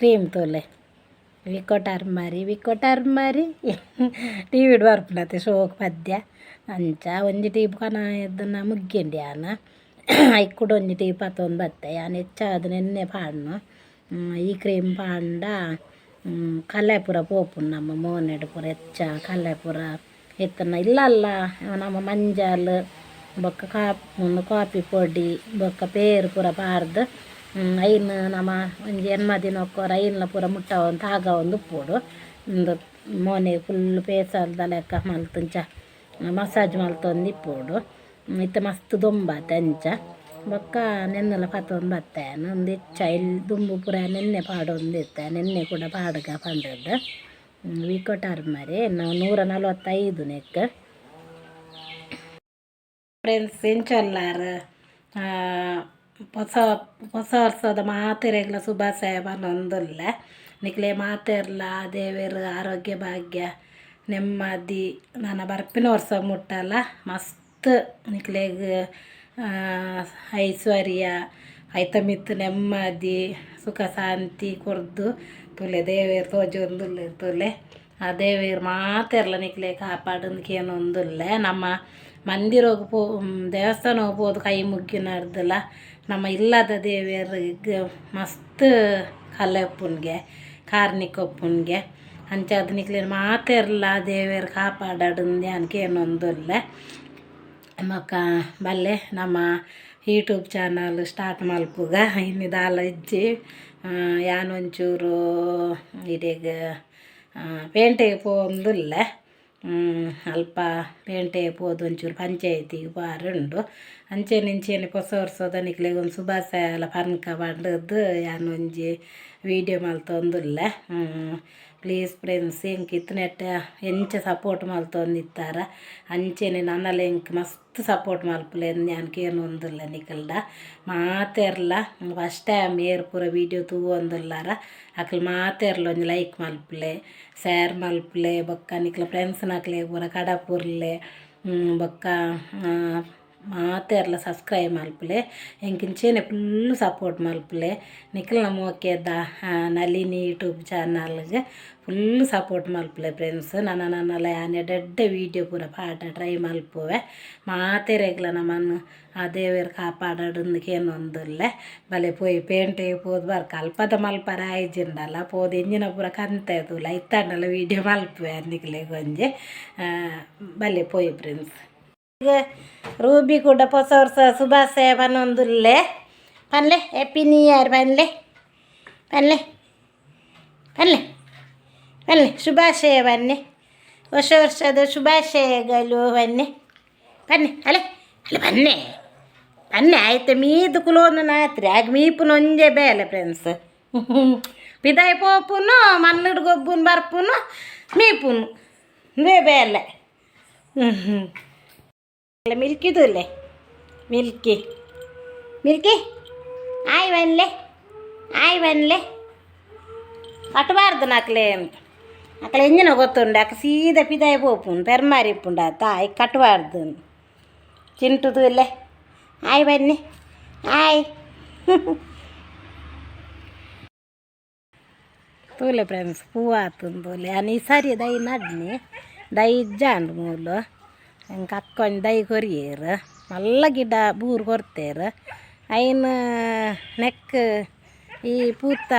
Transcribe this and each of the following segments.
Cream ತೂಲೆ. ವಿಕೋಟ್ ಅರ್ಮಾರಿ ವಿಕೋಟ್ ಅರ್ಮಾರಿ ಟಿವಿಡ್ ಬರ್ಪುಂಡತೆ ಶೋಕು ಪದ್ಯ. ಅಂಚ ಒಂಜಿ ಟೀಪ್ ಕನದನ ಮುಗ್ಗಿಂಡು ಯಾನ್. ಐಕ್ ಕುಡ ಒಂಜಿ ಟೀಪ್ ಪತೊಂದು ಬತ್ತೆ. ಯಾನ್ ಹೆಚ್ಚಾದ್ ನೆನ್ನೆ ಪಾಡ್ನು. ಈ ಕ್ರೀಮ್ ಪಾಂಡ ಕಲೆ ಪೂರ ಪೋಪುಂಡು ನಮ್ಮ ಮೋನೆಡ್ ಪೂರ ಹೆಚ್ಚ ಕಲೆ ಪೂರ ಇತ್ತನ ಇಲ್ಲಲ್ಲ ನಮ್ಮ ಮಂಜಲ್ ಬೊಕ್ಕ ಕಾಪಿ ಪೊಡಿ ಬೊಕ್ಕ ಪೇರು ಪೂರ ಪಾಡ್ದು ಐನ್ ನಮ ಒಂಜಿ ಎಣ್ಮ ದಿನಕ್ಕೊರ ಐನ್ಲ ಪೂರ ಮುಟ್ಟವೊಂದು ತಾಗವೊಂದು ಉಪ್ಪೊಡು. ಉಂದು ಮೋನೆ ಫುಲ್ ಪೇಸಲ್ದ ಲೆಕ್ಕ ಮಲ್ತುಂಚ ಮಸಾಜ್ ಮಲ್ತೊಂದು ಇಪ್ಪೊಡು. ಇತ್ತೆ ಮಸ್ತ್ ದೊಂಬಾತೆ ಅಂಚ ಬೊಕ್ಕ ನೆನ್ನೆಲ ಪತೊಂದು ಬತ್ತೆ. ಉಂದು ಹೆಚ್ಚ ಎಲ್ಲಿ ದುಂಬು ಪೂರ ನೆನ್ನೆ ಪಾಡೊಂದಿತ್ತೆ, ನೆನ್ನೆ ಕೂಡ ಪಾಡ್ಗ ಪಂಡದ್ದು. ವಿಕೋಟ್ ಅರ್ಮರಿ ನಾವು 145 ನೆಕ್. ಫ್ರೆಂಡ್ಸ್, ಎಂಚೊಲ್ಲಾರ್? ಹೊಸ ಹೊಸ ವರ್ಷದ ಮಾತೆರೆಗ್ಲ ಶುಭಾಶಯ ಪನೊಂದುಲ್ಲೆ. ನಿಕ್ಲೆ ಮಾತೆರ್ಲ ದೇವೆರ್ ಆರೋಗ್ಯ ಭಾಗ್ಯ ನೆಮ್ಮದಿ ನನ ಬರ್ಪಿನ ವರ್ಷ ಮುಟ್ಟಲ ಮಸ್ತ್ ನಿಕ್ಲೆಗ್ ಐಶ್ವರ್ಯ ಐತ ಮಿತ್ತ್ ನೆಮ್ಮದಿ ಸುಖ ಶಾಂತಿ ಕೊರ್ದು ತೂಲೆ ದೇವೆರ್ ತೋಜೊಂದುಲ್ಲೆರ್ ತೂಲೆ. ಆ ದೇವೆರ್ ಮಾತೆರ್ಲ ನಿಕ್ಲೆ ಕಾಪಾಡಂದು ಕೇನೊಂದುಲ್ಲೆ. ನಮ್ಮ ಮಂದಿರಗ್ ಪೋ ದೇವಸ್ಥಾನಗ್ ಪೋದು ಕೈ ಮುಗ್ಗಿನರ್ದಲ ನಮ್ಮ ಇಲ್ಲದ ದೇವೆರ್ಗ್ ಮಸ್ತ್ ಕಲೆ ಉಪ್ಪುನ್ಗೆ ಕಾರ್ನಿಕ ಉಪ್ಪುನ್ಗೆ. ಅಂಚಾದ್ ನಿಕ್ಲೆನ್ ಮಾತೆರ್ಲ ದೇವೆರ್ ಕಾಪಾಡಡ್ ಯಾನ್ ಕೇನೊಂದುಲ್ಲೆ. ಬೊಕ್ಕ ಬಲ್ಲೆ, ನಮ್ಮ ಯೂಟ್ಯೂಬ್ ಚಾನಲ್ ಸ್ಟಾರ್ಟ್ ಮಲ್ಪುಗ. ಇನಿ ದಾಲ ಇಜ್ಜಿ. ಯಾನ್ ಒಂಚೂರು ಇಡೆಗ್ ಪೇಂಟೆಗ್ ಪೋವೊಂದುಲ್ಲೆ. ಅಲ್ಪ ಪೇಂಟೆಗ್ ಪೋದು ಒಂಚೂರು ಪಂಚಾಯತಿಗ್ ಪೋರೆ ಅಂಚೆನೆ ಇಂಚೆನೆ ಪೊಸ ವರ್ಷದ ನಿಕ್ಲೆಗ್ ಒಂದು ಶುಭಾಶಯ ಪನ್ಕ ಪಂಡುದು ಯಾನ್ ಒಂಜಿ ವೀಡಿಯೋ ಮಲ್ತೊಂದುಲ್ಲೆ. ಪ್ಲೀಸ್ ಫ್ರೆಂಡ್ಸ್, ಎಂಕ್ ಇತ್ನೆಟ್ಟ ಎಂಚ ಸಪೋರ್ಟ್ ಮಲ್ತೊಂದಿತ್ತಾರ ಅಂಚೆನೆ ನನಲ ಎಂಕ್ ಮಸ್ತ್ ಸಪೋರ್ಟ್ ಮಲ್ಪುಲೆ ಯಾನ್ ಕೇನೊಂದುಲ್ಲೆ ನಿಕಲ್ಡ. ಮಾತೆರ್ಲ ಫಸ್ಟ್ ಟೈಮ್ ಏರ್ ಪೂರ ವೀಡಿಯೋ ತೂವೊಂದುಲ್ಲಾರ ಅಕ್ಲ್ ಮಾತೆರ್ಲ ಒಂಜಿ ಲೈಕ್ ಮಲ್ಪುಲೆ, ಶೇರ್ ಮಲ್ಪುಲೆ, ಬೊಕ್ಕ ನಿಕ್ಲ ಫ್ರೆಂಡ್ಸ್ನಕ್ಲೆಗ್ ಪೂರ ಕಡಪುರ್ಲೆ, ಬೊಕ್ಕ ಮಾತೆರ್ಲ ಸಬ್ಸ್ಕ್ರೈಬ್ ಮಲ್ಪುಲೆ. ಎಂಕ್ ಇಂಚೆನೆ ಫುಲ್ ಸಪೋರ್ಟ್ ಮಲ್ಪುಲೆ. ನಿಕಲ್ನ ಮೋಕೆದ ನಳಿನಿ ಯೂಟ್ಯೂಬ್ ಚಾನಲ್ಗ್ ಫುಲ್ ಸಪೋರ್ಟ್ ಮಲ್ಪುಲೆ ಫ್ರೆಂಡ್ಸ್. ನನ ನನಲ ಯಾನ್ ಎಡ್ಡೆ ವೀಡಿಯೋ ಪೂರ ಪಾಡ ಟ್ರೈ ಮಲ್ಪುವೆ. ಮಾತೆರೆಗ್ಲ ನಮನ್ ಆ ದೇವೆರ್ ಕಾಪಾಡಡ್ ಕೇನೊಂದುಲ್ಲೆ. ಬಲೆ ಪೋಯಿ ಪೇಂಟೆಗ್ ಪೋದು ಬರ್ಕ. ಅಲ್ಪದ ಮಲ್ಪರೆ ಆಯ್ಜಿಂಡಲ ಪೋದು ಎಂಜಿನ ಪೂರ ಕಂತೆ ತೂಲ ಇತ್ತಾಂಡಲ ವೀಡಿಯೋ ಮಲ್ಪುವೆ ನಿಕ್ಲೆಗ್ ಒಂಜಿ. ಬಲೆ ಪೋಯಿ ಫ್ರೆಂಡ್ಸ್. ರೂಬಿ ಕೂಡ ಹೊಸ ವರ್ಷ ಶುಭಾಶಯ ಪನೊಂದುಲ್ಲೆ. ಪನ್ಲೆ, ಹ್ಯಾಪಿ ನ್ಯೂ ಇಯರ್ ಪನ್ಲೆ, ಪನ್ಲೆ, ಪನ್ಲೆ, ಪನ್ಲೆ, ಶುಭಾಶಯ ಬನ್ನಿ, ಹೊಸ ವರ್ಷದ ಶುಭಾಶಯಗಳು ಬನ್ನಿ, ಬನ್ನಿ. ಅಲೆ ಅಲ್ಲ, ಬನ್ನಿ ಬನ್ನಿ. ಆಯ್ತು, ಮೀದು ಕುಲೋಂದು ನಾತ್ರಿ ಆಗ ಮೀಪುನ ಒಂಜೆ ಬೇಲೆ ಫ್ರೆಂಡ್ಸ್. ಪಿದಾಯಿ ಪೋಪುನು, ಮಣ್ಣುಡು ಗೊಬ್ಬುನು, ಬರ್ಪುನು, ಮೀಪುನು, ಇಂದೇ ಬೇಲೆ. ಹ್ಞೂ ಹ್ಞೂ ಮಿಲ್ಕಿ ತೂಲೆ, ಮಿಲ್ಕಿ ಮಿಲ್ಕಿ ಆಯ್ ಬನ್ಲೆ, ಆಯ್ ಬನ್ಲೆ. ಕಟ್ಟಬಾರ್ದು ನಕ್ಲೆ. ಅಕ್ಲೆ ಎಂಜಿನ ಗೊತ್ತುಂಡು, ಅಕ್ಕ ಸೀದಾ ಪಿದಾಯಿ ಪೋಪುಂಡು, ಪೆರ್ಮಾರಿ ಇಪ್ಪುಂಡು ಆತ. ಐಕ್ ಕಟ್ಟಬಾರ್ದು. ಚಿಂಟು ತೂಲೆ, ಆಯ್ ಬನ್ನಿ, ಆಯ್ ತೂಲೆ ಫ್ರೆಂಡ್ಸ್, ಪೂ ಆತುಂಡು ತೂಲೆ. ಯಾನ್ ಈ ಸರಿ ದೈ ನಡ್ನಿ, ದೈ ಇಜ್ಜಾಂಡ್ ಮೂಲು. ಎಂಕ್ ಅಕ್ಕ ಒಂಜಿ ದೈ ಕೊರಿಯೆರ್, ಮಲ್ಲ ಗಿಡ ಬೂರು ಕೊರ್ತೆರ್. ಐನ್ ನೆಕ್ಕ್ ಈ ಪೂತ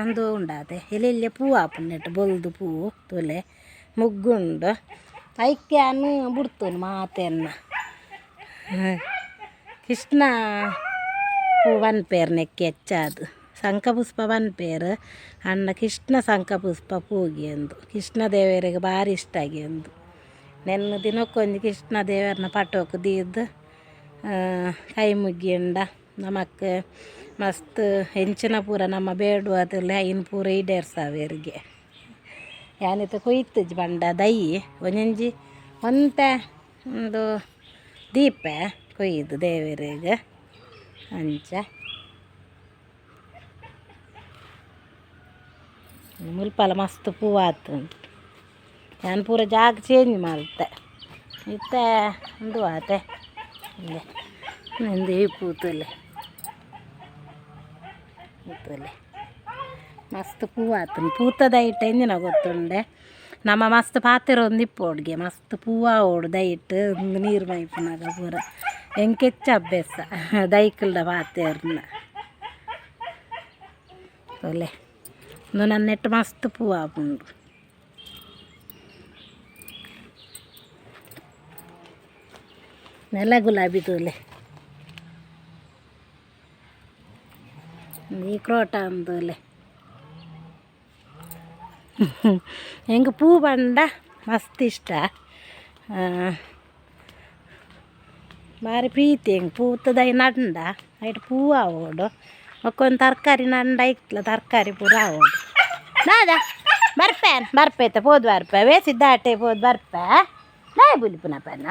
ಉಂದು ಉಂಡಾತೆ, ಎಲ್ಯ ಎಲ್ಯ ಪೂ ಆಪುಂಡು ನೆಟ್ಟ್, ಬೊಲ್ದು ಪೂ ತೂಲೆ, ಮುಗ್ಗುಂಡು. ಐಕ್ ಯಾನ್ ಬುಡ್ತುನು ಮಾತೆನ್ನ. ಕೃಷ್ಣ ಪೂ ಪನ್ಪೆರ್ ನೆಕ್ಕ್ ಹೆಚ್ಚಾದ್, ಶಂಖಪುಷ್ಪ ಪನ್ಪೆರ್. ಆಂಡ ಕೃಷ್ಣ ಶಂಖಪುಷ್ಪ ಪೂಗೆ ಉಂದು ಕೃಷ್ಣ ದೇವೆರೆಗ್ ಬಾರಿ ಇಷ್ಟ ಆಗಿ ಉಂದು. ನೆನ್ನೆ ದಿನಕ್ಕೊಂಜಿ ಕೃಷ್ಣ ದೇವೆರ್ನ ಪಟೋಕು ದೀದ್ ಕೈ ಮುಗಿಂಡ ನಮಕ್ ಮಸ್ತ್ ಎಂಚಿನ ಪೂರ ನಮ್ಮ ಬೇಡುವದೆಲ್ಲ ಐನ್ ಪೂರ ಈಡೇರ್ಸಾವೆರ್ಗೆ. ಯಾನಿತ್ತೆ ಕೊಯ್ತುಜಿ ಪಂಡ ದೈ ಒಂಜೊಂಜಿ ಒಂತೆ ಉಂದು ದೀಪೆ ಕೊಯ್ದು ದೇವೆರೆಗ್ ಅಂಚ. ಮುಲ್ಪಲ ಮಸ್ತ್ ಪೂ ಆತುಂಡು. ಯಾನ್ ಪೂರ ಜಾಗ ಚೇಂಜ್ ಮಲ್ತೆ ಇತ್ತೆ. ಉಂದು ಆತೆ, ಇಂದೆ ಇಂದು ಈ ಪೂ ತೂಲೆ, ತೂಲೆ. ಮಸ್ತ್ ಪೂ ಆತುಂಡು ಪೂತ ದೈಟ್ ಎಂಜಿನ ಗೊತ್ತುಂಡೆ ನಮ ಮಸ್ತ್ ಪಾತೆರೊಂದು ಇಪ್ಪೊಡ್ಗೆ ಮಸ್ತ್ ಪೂವ ಆವೊಡು ದೈಟ್ ನೀರು ಮೈಪುನಗ ಪೂರ ಎಂಕ್ ಹೆಚ್ಚ ಅಭ್ಯಾಸ ದೈಕುಲ್ಡ ಪಾತೆರ್ನ ತೂಲೆ ಉಂದು ನನ್ನೆಟ್ ಮಸ್ತ್ ಪೂ ಆಪುಂಡು ನೆಲ ಗುಲಾಬಿ ತೂಲೆ ಈ ಕ್ರೋಟ ತೂಲೆ ಎಂಕ್ ಪೂ ಪಂಡ ಮಸ್ತ್ ಇಷ್ಟ ಬಾರಿ ಪ್ರೀತಿ ಎಂಕ್ ಪೂತ ದೈ ನಡ್ಂಡ ಐಟ್ ಪೂ ಆವೊಡು ಬೊಕ ಒಂಜಿ ತರಕಾರಿ ನಡ್ಂಡ ಐಕ್ಲ ತರಕಾರಿ ಪೂರ ಆವೊಡು ದಾದ ಬರ್ಪೆ ಬರ್ಪೆ ಇತ್ತೆ ಪೋದು ಬರ್ಪೆ ವೇಸಿದ್ದಾಟೆ ಪೋದು ಬರ್ಪೆ ದಾಯೆ ಬುಲಿಪುನ ಪನ್ನ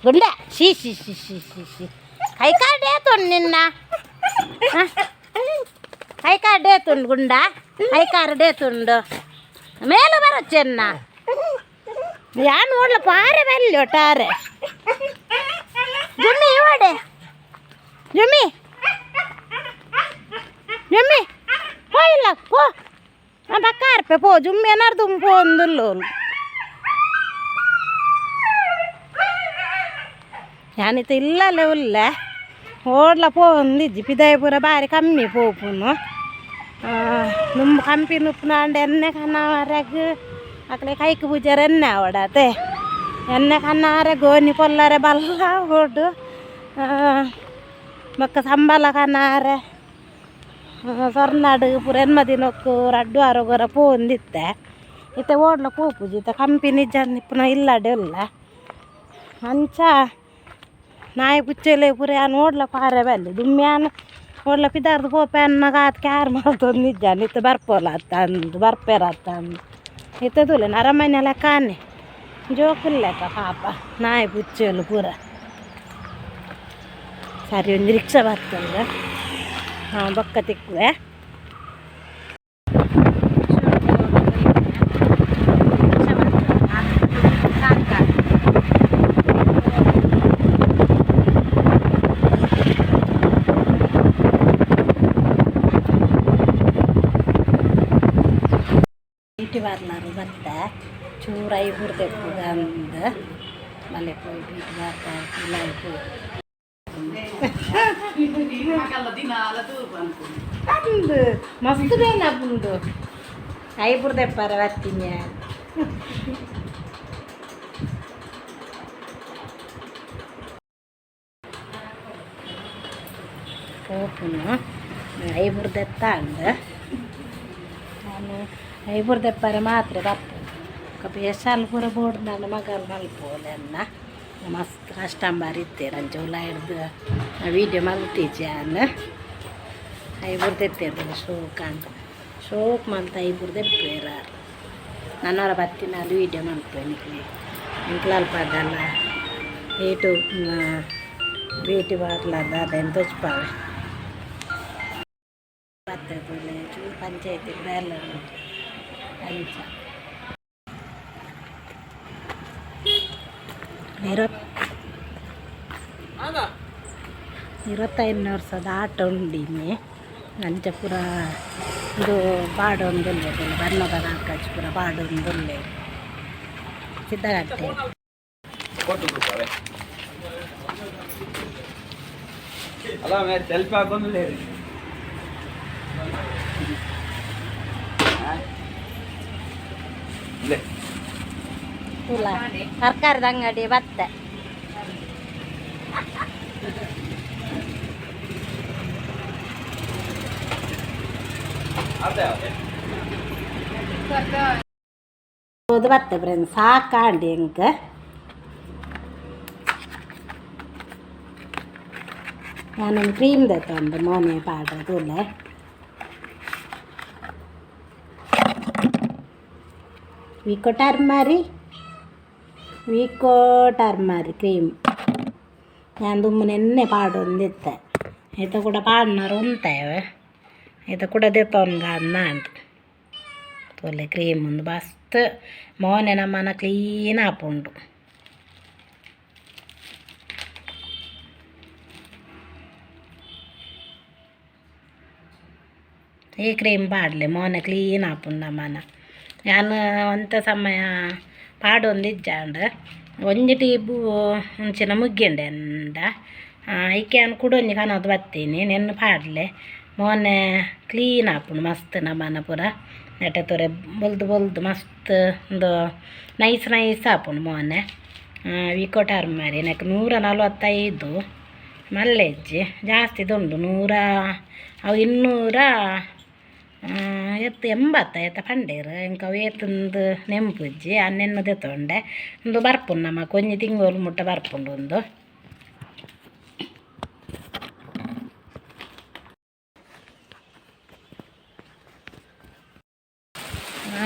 ಗುಂಡೆ she she she she she she ಕೈ ಕಾರ್ಡ್ ಏತುಂಡು ನಿನ್ನ ಕೈ ಕಾರ್ಡ್ ಏತುಂಡು ಗುಂಡ ಕೈ ಕಾರ್ಡ್ ಏತುಂಡು ಮೇಲೆ ಬರಚ್ಚೆನ್ನ ಯಾನ್ ಓಡ್ಲ ಪಾರೆ ಬಲ್ಲಿ ಒಟ್ಟಾರೆ ಜುಮ್ಮಿ ಇವಡೆ ಜುಮ್ಮಿ ಜುಮ್ಮಿ ಪೋ ಇಲ್ಲ ಪೋ ಪಕ್ಕ ಅರ್ಪೆ ಪೋ ಜುಮ್ಮಿ ಏನಾರು ದುಂಬು ಪೋ ಒಂದುಲ್ಲೋಲು ಯಾನಿತ ಇಲ್ಲಲ್ಲೇ ಉಲ್ಲೆ ಓಡ್ಲ ಪೋವೊಂದಿಜ್ಜಿ ಪಿದಾಯಿ ಪೂರ ಬಾರಿ ಕಮ್ಮಿ ಪೋಪುನು ದುಂಬು ಕಂಪಿನ ಉಪ್ಪುನಾಂಡ ಎಣ್ಣೆ ಕನ್ನವರೆಗ್ ಅಕ್ಲೆ ಕೈಕ್ ಪೂಜಾರ ಎಣ್ಣೆ ಆವಡತೆ ಎಣ್ಣೆ ಕನ್ನಾರೆ ಗೋನಿ ಪೊಲ್ಲರೆ ಬಲ್ಲ ಓಡು ಬೊಕ್ಕ ಸಂಬಳ ಕನಾರೆ ಸೊರ್ನಾಡು ಪೂರ ಎನ್ಮ ದಿನಕ್ಕು ರಡ್ಡು ವಾರಗೊರ ಪೋವೊಂದಿತ್ತೆ ಇತ್ತೆ ಓಡ್ಲ ಪೋಪುಜಿ ಇತ್ತೆ ಕಂಪಿನಿ ಇಜ್ಜಂದಿ ಇಪ್ಪುನ ಇಲ್ಲಡೆ ಉಲ್ಲ ಅಂಚ ನಾಯಿ ಪುಚ್ಚೆಲೆ ಪೂರ ಯಾನ್ ಓಡ್ಲ ಪಾರೆ ಬಲ್ಲಿ ದುಮ್ಮಿ ಯಾನ್ ಓಡ್ಲ ಪಿದಾರ್ದು ಪೋಪೆ ಅನ್ನಗ ಆತ್ ಕ್ಯಾರ್ ಮಲ್ತೊಂದಿಜ್ಜಾನ್ ಇತ್ತೆ ಬರ್ಪೋಲ ಅತ್ತ ಅಂದ್ ಬರ್ಪೆರತ್ತ ಅಂದ್ ಇತ್ತೆ ತೂಲೆ ಅರಮನೆ ಲೆಕ್ಕಾನೆ ಜೋಕುಲು ಲೆಕ್ಕ ಪಾಪ ನಾಯಿ ಪುಚ್ಚೆಲು ಪೂರ ಸರಿ ಒಂಜಿ ರಿಕ್ಷಾ ಬರ್ತದೆ ಹಾಂ ಬೊಕ್ಕ ತಿಕ್ಕುವೆ ಬ್ಯೂಟಿ ಪಾರ್ಲರ್ ಬತ್ತೆ ಚೂರು ಐಬುರ್ ತೆಪ್ಪುಗ ಅಂದ್ ಮಲ್ಲೆ ಪೋಯಿ ಬ್ಯೂಟಿ ಪಾರ್ಲರ್ ಉಲಾಯಿ ಪೋಯಿ ಅಂದ್ ಮಸ್ತ್ ಬೇಲೆ ಆಪುಂಡು ಐಬುರ್ ದೆಪ್ಪರೆ ಬತ್ತಿನಿ ಪೋಪುನು ಐಬುರ್ ದೆತ್ತಾಂಡ್ ನಾನು ಐಬುರ್ ದೆಪ್ಪರೆ ಮಾತ್ರೆ ಬರ್ಪು ಬೇಷಾಲ್ ಪೂರ ಬೋಡು ನನ್ನ ಮಗಲ್ ಮಲ್ಪೋಲೆ ಅನ್ನ ಮಸ್ತ್ ಕಸ್ಟಮರ್ ಇತ್ತೆರ್ ಅಂಚ ಉಲಾಯಿಡ್ದು ವೀಡಿಯೋ ಮಲ್ತಿಜ್ಜಿ ಯಾನ್ ಐಬುರ್ ದೆತ್ತೆರ್ ಶೋಕ್ ಅಂತ ಶೋಕ್ ಮಲ್ತ್ ಐಬುರ್ ದೆಪ್ಪುವೆರ್ ಆರ್ ನನೊರ ಬತ್ತಿನಾಲ್ ವೀಡಿಯೋ ಮಲ್ಪುವೆ ನಿಕ್ಲೆ ಎಂಕ್ಲ ಅಲ್ಪದಲ್ಲ ಯೂಟ್ಯೂಬ್ ಬ್ಯೂಟಿ ಪಾರ್ಲರ್ ದಾದ ತೋಜ್ಪಾವೆ ಬತ್ತೆ ತೂಲೆ ಚೂರು ಪಂಚಾಯತಿ ಬೇಲೆ ಅಂಚ 25 ವರ್ಷದ ಆಟ ಉಂಡಿನಿ ಅಂಚ ಪೂರ ಉಂದು ಪಾಡೊಂದುಲ್ಲೆರ್ ಬಣ್ಣದ ಕಾಕಜಿ ಪೂರ ಪಾಡೊಂದುಲ್ಲೆರ್ ಸಿದ್ಧಗಟ್ಟೆ. ಅಲ್ಲ ಮೇರೆ ಸೆಲ್ಫಿ ಹಾಕೊಂದಿಲ್ಲ. ತೂಲ ತರಕಾರಿದ ಅಂಗಡಿ ಬತ್ತೆ. ಪೋದು ಬತ್ತೆ ಫ್ರೆಂಡ್ಸ್, ಸಾಕಾಂಡ್ ಎಂಕ್. ಯಾನೊಂದು ಕ್ರೀಮ್ ದೆತ್ತೊಂದು ಮೋನೆ ಪಾಡ್ರೆ ತೂಲೆ. ವಿಕೋ ಟರ್ಮರಿ, ವಿಕೋ ಟರ್ಮರಿ ಕ್ರೀಮ್. ಯಾನ್ ದುಂಬು ನೆನ್ನೆ ಪಾಡೊಂದಿತ್ತೆ, ಐತ ಕೂಡ ಪಾಡ್ನರ್ ಉಂತೇವೆ, ಐತ ಕೂಡ ದೆತ್ತೊನ್ಗ ಅಂದ್. ತೂಲೆ ಕ್ರೀಮ್ ಉಂದು ಮಸ್ತ್ ಮೋನೆ ನಮ್ಮನ ಕ್ಲೀನ್ ಆಪುಂಡು. ಈ ಕ್ರೀಮ್ ಪಾಡ್ಲೆ ಮೋನೆ ಕ್ಲೀನ್ ಆಪುಂಡು ನಮನ. ಯಾನ್ ಒಂತೆ ಸಮಯ ಪಾಡೊಂದಿಜ್ಜಾಂಡ್ ಒಂಜಿ ಟೀಬು ಅಂಚಿನ ಮುಗ್ಗಿಂಡೆ ಅಂಡ ಐಕೆ ಯಾನ್ ಕುಡೊಂಜಿ ಕನೋದು ಬತ್ತೀನಿ ನೆನ್ನು ಪಾಡ್ಲೆ ಮೋನೆ ಕ್ಲೀನ್ ಆಪುಂಡು ಮಸ್ತ್ ನಮನ ಪೂರ ನೆಟೆ ತೂರೆ ಬೊಲ್ದು ಬೊಲ್ದು ಮಸ್ತ್ ಉಂದು ನೈಸ್ ನೈಸ್ ಆಪುಂಡು ಮೋನೆ. ವಿಕೋ ಟರ್ಮರಿ ನೆಕ್ 145 ಮಲ್ಲೆಜ್ಜಿ ಜಾಸ್ತಿದುಂಡು 100 ಅವು 200 ಎತ್ತು 80 ಏತ ಪಂಡೇರು ಎಂಕ್ ಅವು ಏತುಂದು ನೆಂಪುಜ್ಜಿ ಅನ್ನೆನ್ನು ದೆತೊಂಡೆ ಉಂದು ಬರ್ಪುಂಡು ನಮಕ್ ಒಂಜಿ ತಿಂಗೊಲು ಮುಟ್ಟ ಬರ್ಪುಂಡು ಉಂದು.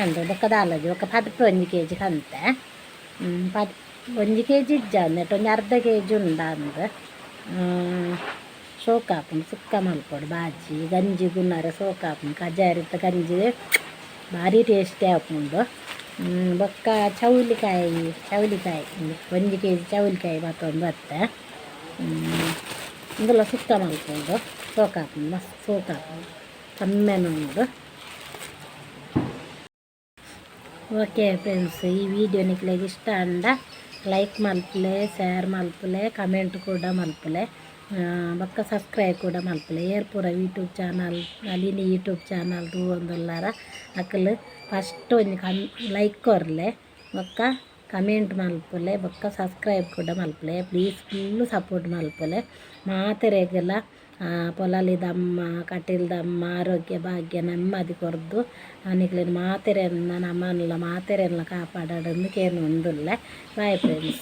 ಆಂಡ್ ಬೊಕ್ಕ ದಾಲಜಿ ಬೊಕ್ಕ ಪದ್ಪೆ 1 ಕೆಜಿ ಕಂತೆ 1 ಕೆಜಿ ಇಜ್ಜ ನೆಟ್ ಒಂಜಿ ಅರ್ಧ ಕೆಜಿ ಉಂಡಾಂದ್. ಸೋಕು ಆಪುಂಡು ಸುಕ್ಕ ಮಲ್ಪೊಡು ಬಾಜಿ ಗಂಜಿ ಗುನ್ನರೆ ಸೋಕು ಆಪುಂಡು ಕಜಾರಿತ ಗಂಜಿ ಭಾರಿ ಟೇಸ್ಟಿ ಆಪುಂಡು. ಬೊಕ್ಕ ಚೌಲಿಕಾಯಿ ಚೌಲಿಕಾಯಿ 1 ಕೆಜಿ ಚೌಲಿಕಾಯಿ ಮತ್ತೊಂದು ಬತ್ತೆ ಉಂದುಲ ಸುಕ್ಕ ಮಲ್ಪೊಡು ಸೋಕು ಆಪುಂಡು ಮಸ್ತ್ ಸೋಕು ಆಪುಂಡು ಕಮ್ಮೆನ ಉಂಡು. ಓಕೆ ಫ್ರೆಂಡ್ಸ್, ಈ ವಿಡಿಯೋ ನಿಕ್ಲೆಗ್ ಇಷ್ಟ ಆಂಡ ಲೈಕ್ ಮಲ್ಪುಲೆ, ಶೇರ್ ಮಲ್ಪುಲೆ, ಕಮೆಂಟ್ ಕೂಡ ಮಲ್ಪುಲೆ, ಬೊಕ್ಕ ಸಬ್ಸ್ಕ್ರೈಬ್ ಕೂಡ ಮಲ್ಪುಲೆ. ಏರ್ ಪೂರ ಯೂಟ್ಯೂಬ್ ಚಾನಲ್ ಅಲಿನಿ ಯೂಟ್ಯೂಬ್ ಚಾನಲ್ ತೂವೊಂದುಲ್ಲಾರ ಅಕುಲು ಫಸ್ಟ್ ಒಂಜಿ ಲೈಕ್ ಕೊರ್ಲೆ, ಬೊಕ್ಕ ಕಮೆಂಟ್ ಮಲ್ಪುಲೆ, ಬೊಕ್ಕ ಸಬ್ಸ್ಕ್ರೈಬ್ ಕೂಡ ಮಲ್ಪುಲೆ. ಪ್ಲೀಸ್ ಫುಲ್ ಸಪೋರ್ಟ್ ಮಲ್ಪುಲೆ. ಮಾತೆರೆಗ್ಲ ಪೊಲಲಿದಮ್ಮ ಕಟೀಲ್ದಮ್ಮ ಆರೋಗ್ಯ ಭಾಗ್ಯ ನೆಮ್ಮದಿ ಕೊರ್ದು ನಿಕ್ಲೆನ ಮಾತೆರೆನ್ನ ನಮನ್ಲ ಮಾತೆರೆನ್ಲ ಕಾಪಾಡಡ್ ಕೇನೊಂದುಲ್ಲೆ. Bye friends.